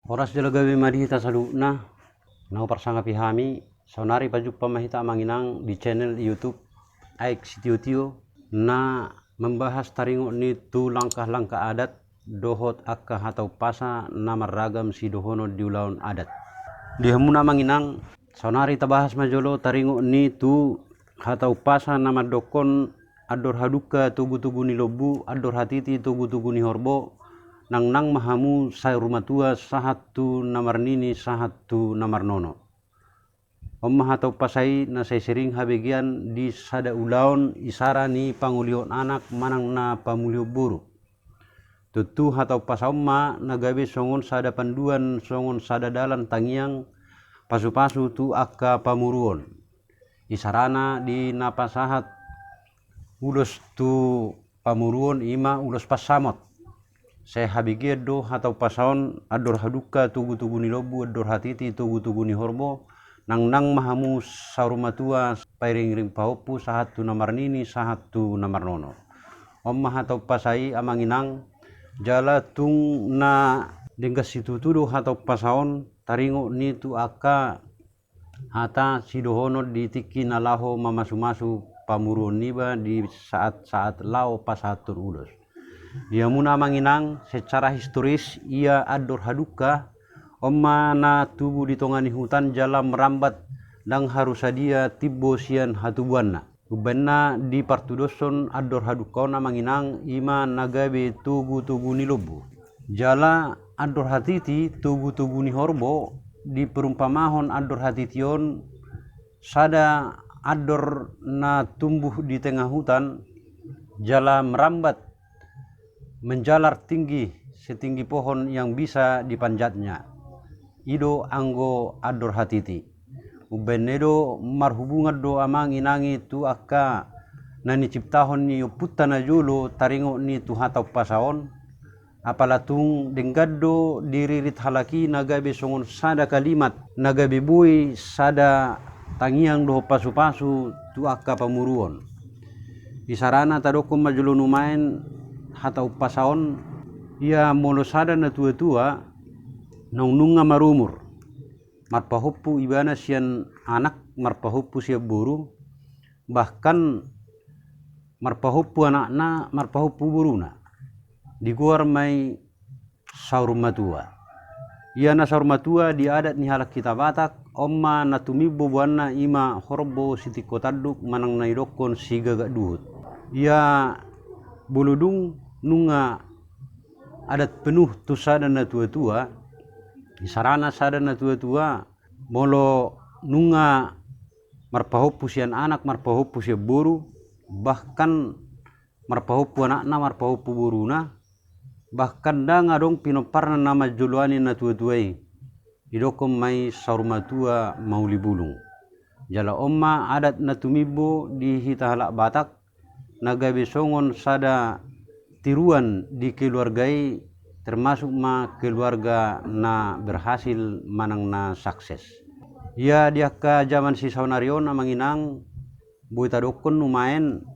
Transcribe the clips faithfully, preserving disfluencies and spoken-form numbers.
Horas jala gabe ma di hita saluhutna na huparsangapi hami. Saonari pajumpa ma hita amang inang di channel YouTube Aek Sitiotio na mambahas taringot ni tu langkah-langkah adat dohot angka hata umpasa na marragam sidohonon di ulaon adat. Di hamuna amang inang, saonari tabahas ma jolo taringot ni tu hata umpasa na mandokkon andor hadungka togu-togu ni lombu, andor hatiti togu-togu ni horbo, nangnang ma hamu saur matua sahat tu na marnini sahat tu na marnono. On ma hata umpasa i na sai sering habegean di sada ulaon isara ni pangolihon anak manang na pamulihon boru. Tontu hata umpasa on ma na gabe songon sada panduan, songon sada dalan tangiang pasupasu tu angka pamoruon. Isarana di na pasahat ulos tu pamoruon i ma ulos pansamot. Sai habegean do hata umpasa on andor hadungka togu-togu ni lombu, andor hatiti togu-togu ni horbo, nangnang ma hamu saur matua pairing-iring pahompu sahat tu na marnini sahat tu na marnono. On ma hata umpasa i amang inang, jala tung na denggan situtu do hata umpasa on taringot ni tu angka hata sidohonon di tingki na laho mamasu-masu pamoruon niba di saat-saat laho pasahathon ulos. Di hamuna amang inang, secara historis ia andor hadungka on ma na tubu di tonga ni hutan jala merambat ndang haru sadia timbo sian hatubuanna. Umbaen na dipartudoshon andor hadungka on amang inang i ma na gabe togu-togu ni lombu. Jala andor hatiti togu-togu ni horbo diperumpamahon andor hatiti on sada andor na tumbuh di tengah hutan jala merambat menjalar tinggi setinggi pohon yang bisa dipanjatnya. I do anggo andor hatiti. Umbaen na i do marhubungan do amang inang i tu angka na niciptahon ni ompunta na jolo taringot ni tu hata umpasa on. Apala tung denggan do diririt halak i na gabe songon sada kalimat na gabe boi sada tangiang dohot pasupasu tu angka pamoruon. Isarana tadokkon ma jolo nuaeng hata umpasa on, ia molo sada na tua-tua naung nunga marumur, marpahompu ibana sian anak, marpahompu sian boru, bahkan marpahompu anakna, marpahompu boruna, digoar ma i saur matua. Ia na saur matua di adat ni halak hita Batak on ma na tumimbo boanna i ma horbo sitingko tanduk manang na didokkon sigagak duhut. Ia molo dung nunga adat penuh tu sada na tua-tua, isarana sada na tua-tua molo nunga marpahompu sian anak, marpahompu sian boru, bahkan marpahompu anakna, marpahompu boruna, bahkan ndang adong pinomparna na manjoloani na tua-tua i, didokkon ma i saur matua mauli bulung. Jala on ma adat na tumimbo di hita halak Batak na gabe songon sada tiruan di keluarga i, termasuk ma keluarga na berhasil manang na sukses. Ia di angka jaman sisaonari on amang inang, boi tadokkon nuaeng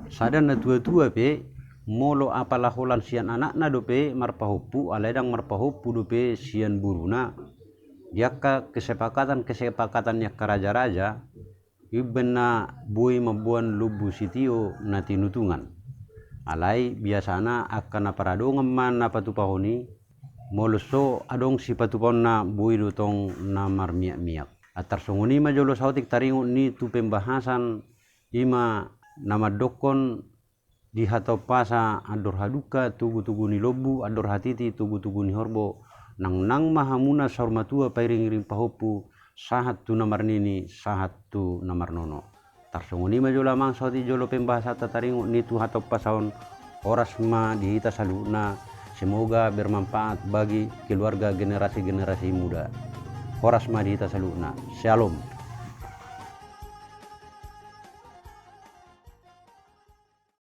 sada na tua-tua pe molo apala holan sian anakna dope marpahompu, alai ndang marpahompu dope sian boruna. Di angka kesepakatan-kesepakatan ni angka raja-raja, umbaen na boi mamboan lombu sitio na tinutungan. Alai biasana angka na paradongan ma na patupahon i, molo so adong sipatupahonna boi do tong na marmiak-miak. Antar songon i ma jolo saotik taringot ni tu pembahasan i ma na mandokkon di hata umpasa andor hadungka togu-togu ni lombu, andor hatiti togu-togu ni horbo, nangnang ma hamuna saur matua pairing-iring pahompu, sahat tu na marnini, sahat tu na marnono. Tarsongon i ma jolo amang saotik jolo pembahasanta taringot ni tu hata umpasa on, horas ma di hita saluhutna, semoga bermanfaat bagi keluarga generasi-generasi muda. Horas ma di hita saluhutna. Syalom.